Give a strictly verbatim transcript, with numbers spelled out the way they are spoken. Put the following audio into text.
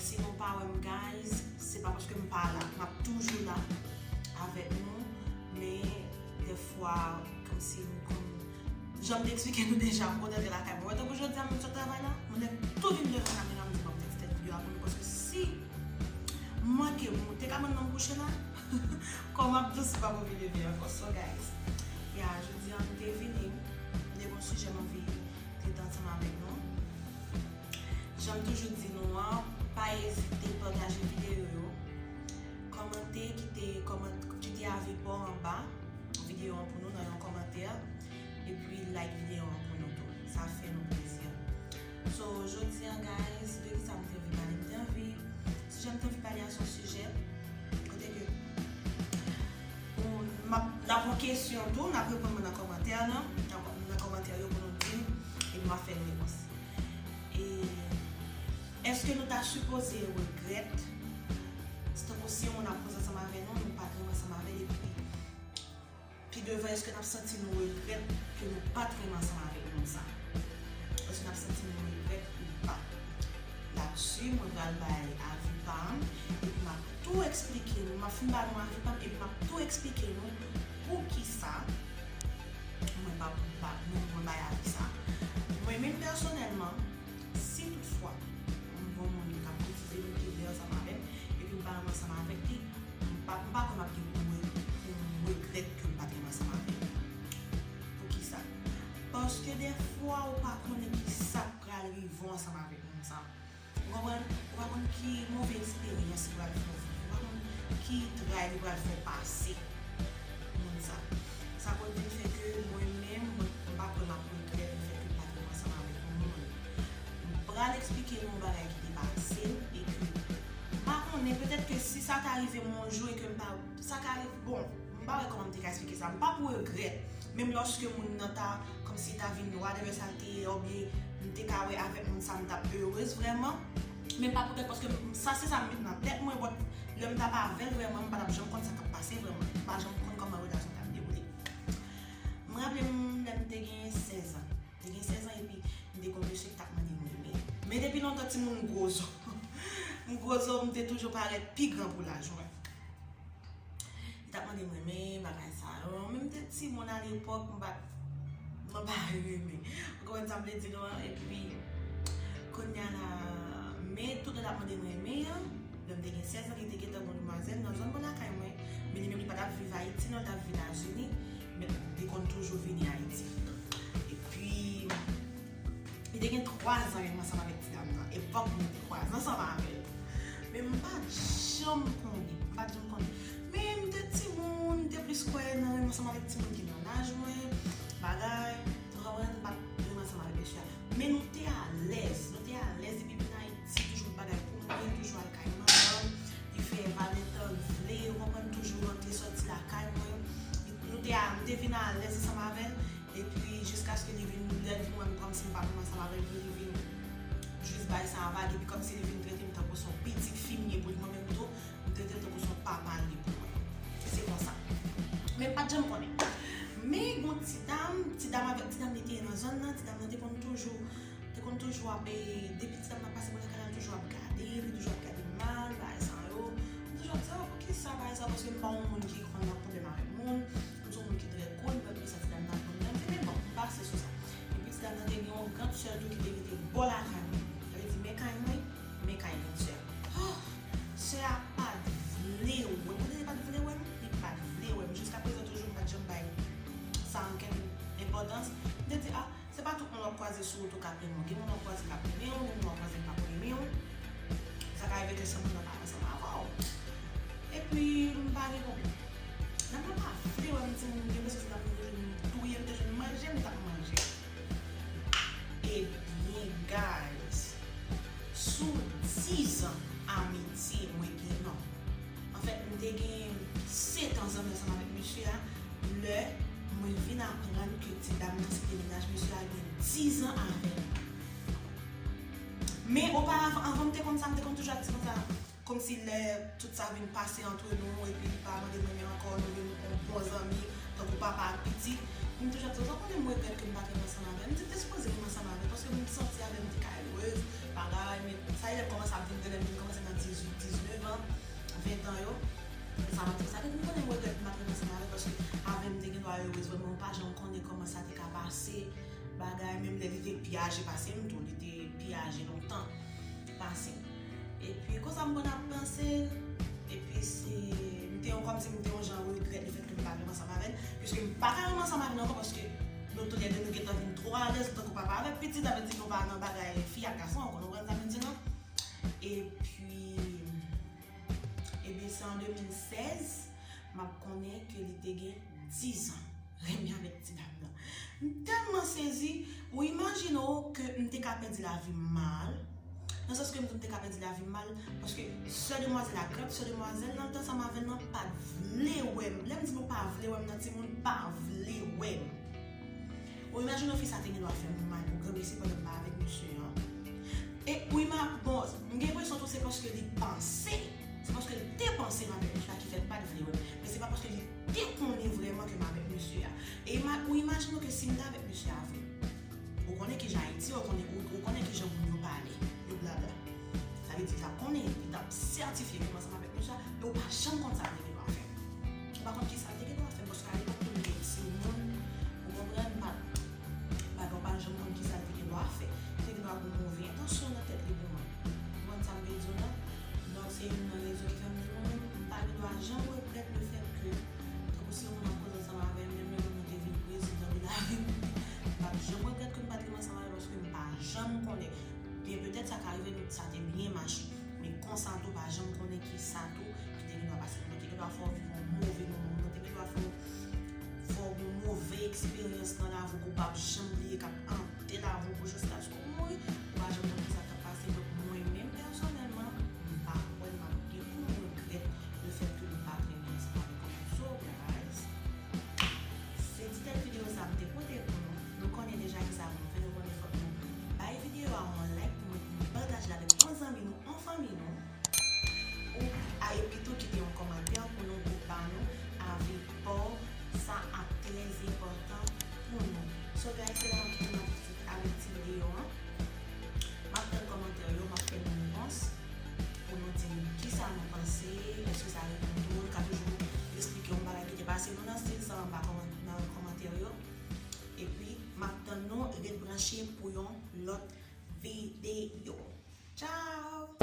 Si nou pa wè m, guys, se pa paske m pa la. M ap toujou la avèk nou, men dèfwa, kòmsi m konn, jan m te eksplike nou deja, m konn rantre lakay mwen. Tankou jodi a, m sot travay la, mwen nèk tou vin devan kamera, m di, "Bon, m nèk fè videyo a pou nou," paske si m manke, m te ka mann nan m kouche la, kò m ap dous, m pa pou vin leve ankò. So, guys, ya, jodi a, m te vini, m te gon sijè m anvi trete ansanm avèk nou. Jan m toujou di nou an, pa ezite pataje videyo yo, kòmante, kite, kòmante, kite avi pa w anba videyo an pou nou nan yon kòmantè, epi like videyo an pou nou tou. Sa fè nou plezi. So, jodi a, guys, de ki sa m te anvi pale? M te anvi, sijè m te anvi pale a se yon sijè kote ke Bon, m ap, n ap pran kesyon tou, n ap reponn mwen nan kòmantè nan, nan, nan kòmantè yo pou nou di m, epi m ap fè nou repons. E èske nou ta sipoze regrèt, se tankou si yon moun ap koze ansanm avè nou, nou pa t renmen ansanm avè l, epi pi devan, èske n ap santi nou regrèt ke nou pa t renmen ansanm avèk moun sa? Èske n ap santi nou regrèt ou pa? Ladsi, mwen pral bay avi pa m, epi m ap tou eksplike nou, m ap fin ba nou avi pa m, epi m ap tou eksplike nou poukisa mwen pa, pa, mwen, mwen bay avi sa. Mwen menm pèsonèlman, si toutfwa m gon moun k ap itilize m, ki vle ansanm avè m, epi m pa renmen ansanm avèk li, m pa, m pa kwè m ap gen pou mwen, pou m regrèt ke m pa t renmen ansanm avè l. Poukisa? Paske dèfwa ou pa konnen ki sa k pral rive w ansanm avèk moun sa. Ou konprann? Ou pa konn ki move eksperyans li pral fè w viv. Ou pa konn ki tray li pral fè w pase. Moun sa. Sa konn vin fè ke mwen menm, mwen, m pa kwè m ap regrèt lefètke m pa t renmen ansanm avèk yon moun. M pral eksplike nou yon bagay ki te pase m e ke m pa konnen, petèt ke si sa ta rive m yon jou e ke m pa, sa ka rive, bon, m pa wè kòman m te ka eksplike sa. M p ap regrèt, menm lòske moun nan ta, kòmsi ta vin whatever sa l te ye, oubyen m te ka wè avèk moun sa m t ap erez vrèman. Men pa poutèt paske m, sa se sa m met nan tèt mwen, but lè m t ap avè l vrèman, m pa t ap janm konn sa k ap pase vrèman. M pa janm konn kòman relasyon ta ap dewoule. M raple m lè m te gen sèz an. M te gen sèz an epi m te gon mesye ki t ap mande m renmen. Men depi lontan timoun gwo zo. M gwo zo, m te toujou parèt pi gran pou laj mwen. Li t ap mande m renmen, bagay sa yo. Men m te timoun alepòk, m pa t, mwen pa renmen. Ou konprann sa m vle di nou an? Epi, kounye a la, men tout lè l ap mande m renmen an, lè m te gen sèz an, li te gentan gon demwazèl nan zòn bò lakay mwen. Men li menm li pa t ap viv Ayiti non, li t ap viv Etazini. Men li konn toujou vini Ayiti. Epi, li te gen twa zan menm ansanm avèk ti dam nan. Epòk mwen te twa zan ansanm avè l. Men m pa t janm konnen. M pa t janm konnen. Men m te timoun, m te plis kwè nan renmen ansanm avèk timoun ki nan laj mwen. Bagay, ou konprann, m pa t renmen ansanm avèk mesye a. Men nou te alèz. Nou te alèz depi vin Ayiti, toujou bagay pou mwen, toujou al kay manman. Li fè Valentan l vle, ou konprann, toujou rantre sòti lakay mwen. Nou te a, m te vin alèz ansanm avè l. Epi, jiskaske li vin, lè l vin wè m kòmsi m pa menm ansanm avè l, li vin jis bay sa vag, epi kòmsi li vin trete m tankou se yon pitit fi m ye pou li, mwen menm tou, m trete l tankou se yon papa l ye pou mwen. Se konsa. Men m pa t janm konnen. Men gon ti dam, ti dam avèk ti dam li te ye nan zòn nan, ti dam nan te konn toujou, te konn toujou ap, e, depi ti dam nan pase bò lakay la, li toujou ap gade, li toujou ap gade mal, bagay sa yo. M toujou ap di, "Oh, poukisa bagay sa yo?" Paske m pa yon moun ki konn nan pwoblèm avèk moun. M se yon moun ki trè cool, m pa t konn sa ti dam nan ap konn nan. M di, "Men bon, m pase sou sa." Epi ti dam nan te gen yon grande sœur tou ki te rete bò lakay mwen. Sa vle di, men kay mwen, men kay grande sœur. Oh, sè a pa t vle wè m. Ou konnen li pa t vle wè m? Li pa t vle wè m. Jiskaprezan toujou, m pa t janm bay sa ankenn enpòtans. M te di, "Ah, se pa tout moun w ap kwaze sou wout ou k ap renmen w. Gen moun w ap kwaze k ap renmen w, gen moun w ap kwaze k pa ko renmen w. Sa ka rive ke se moun nan pa ansanm avè w." Epi, m pa gen pwoblèm. Dam nan pa vle wè m, timoun, m te panse se dam nan te jwenn touye m, te jwenn manje m, m t ap manje. Ebyen, guys, sou diz an amitye mwen gen, non. Anfèt, m te gen sèt an zanmi ansanm avèk mesye a, lè mwen vin aprann ke ti dam nan se te mennaj mesye a gen diz an avè l. Men oparavan, anvan m te konn sa, m te konn toujou ap di konsa, kòmsi lè tout sa vin pase antre nou, epi li pa mande m renmen ankò, nou vin yon bon zanmi, tankou papa ak pitit. M toujou ap di, "Ou konnen m regrèt ke m pa t renmen ansanm avè l." M di, "M te sipoze renmen ansanm avè l, paske m santi avè l, m te ka erez, bagay, men sa lè m kòmanse ap vin grann, m vin kòmanse ven tan yo. Sa m ap di, sa vle di m konnen m regrèt m pa t ret ansanm avè l, paske avè m te gen dwa erez, vrèman, ou pa janm konnen kòman sa te ka pase. Bagay, menm lè li te pi aje pase m tou, li te pi aje lontan pase m. Epi, konsa m konn ap panse l, epi se, m te yon, kòmsi m te yon jan regrèt lefètke m pa t ret ansanm avè l, piske m pa ka ret ansanm avè l ankò, paske nou toulède nou gentan vin twò alèz tankou papa avèk pitit, sa vle di nou pa nan bagay fi ak gason ankò, nou konprann sa m di la? Epi, ebyen, se an de mil sèz, m ap konnen ke li te gen diz an, renmen avèk ti dam nan. M tèlman sezi, ou imajine w ke m te ka pèdi lavi m mal, nan sans ke m di m te ka pèdi lavi m mal, paske sè demwazèl la, grande sè demwazèl nan, l te ansanm avè l nan, pa t vle wè m. Lè m di nou pa vle wè m nan, timoun pa vle wè m. Ou imajine w fi sa te gen dwa fè m mal pou granmesi pandan m pa avèk mesye an. E ou ima-, bon, m gen enpresyon tou se paske li panse, se paske li te panse m avèk mesye a ki fè l pa t vle wè m. Men se pa paske li te konnen vrèman ke m avèk mesye a. E ima-, ou imajine w ke si m te avèk mesye a vre, ou konnen kijan Ayiti, ou konnen, ou, ou konnen kijan moun yo pale, yo blabla. Sa vle di, li t ap konnen, li t ap sètifye ke m ansanm avèk mesye a, e ou pa janm konn sa l te gen dwa fè. Ou pa konn kisa l te gen dwa fè, paske alepòk tou m te timoun, ou konprann, m pa, bagay ou pa janm konn kisa l te gen dwa fè. Li te gen dwa gen move entansyon nan tèt li pou mwen. Ou konprann sa m vle di w la? Donk, se youn nan rezon ki fè m di nou, m pa gen dwa janm regrèt lefètke, tankou si yon moun ap koze ansanm avè m, menm lè moun nan te vin prezidan de lavi m, m p ap janm regrèt ke m pa t ret ansanm avè l, paske m pa janm konnen. Byen, petèt sa ka rive nou, sa te byen mache. Men konsa tou, pa janm konnen kisa tou ki te gen dwa pase. Moun nan te gen dwa fè w viv yon move moman. Moun nan te gen dwa fè w, fè w gen yon move eksperyans nan lavi w ke w p ap janm bliye, k ap ante lavi w pou jiskaske w mouri. Ou pa janm konn kisa k ap pase. Donk, mwen menm pèsonèlman, m pa kwè m ap gen pou m regrèt lefètke nou pa t renmen ansanm avèk yon moun. So, guys, se ti tèt videyo sa m te pote pou nou. Nou konnen deja kisa pou nou fè, nou konnen fòk nou bay videyo a yon like pou nou, pou nou pataje l avèk yon zanmi nou, yon fanmi nou. Ou a, epi tou kite yon kòmantè pou nou, pou ba nou avi pa w, sa ap trè enpòtan pou nou. So, guys, se la m ap kite nou avèk ti, avèk ti videyo an. M ap tann kòmantè yo, m ap fè nou repons pou nou di m kisa nou panse, èske sa reponn nou, nou ka toujou esplike yon bagay ki te pase nou nan stil sa anba kòman-, nan kòmantè yo. Epi, m ap tann nou, ret branche pou yon lòt videyo. Tchao!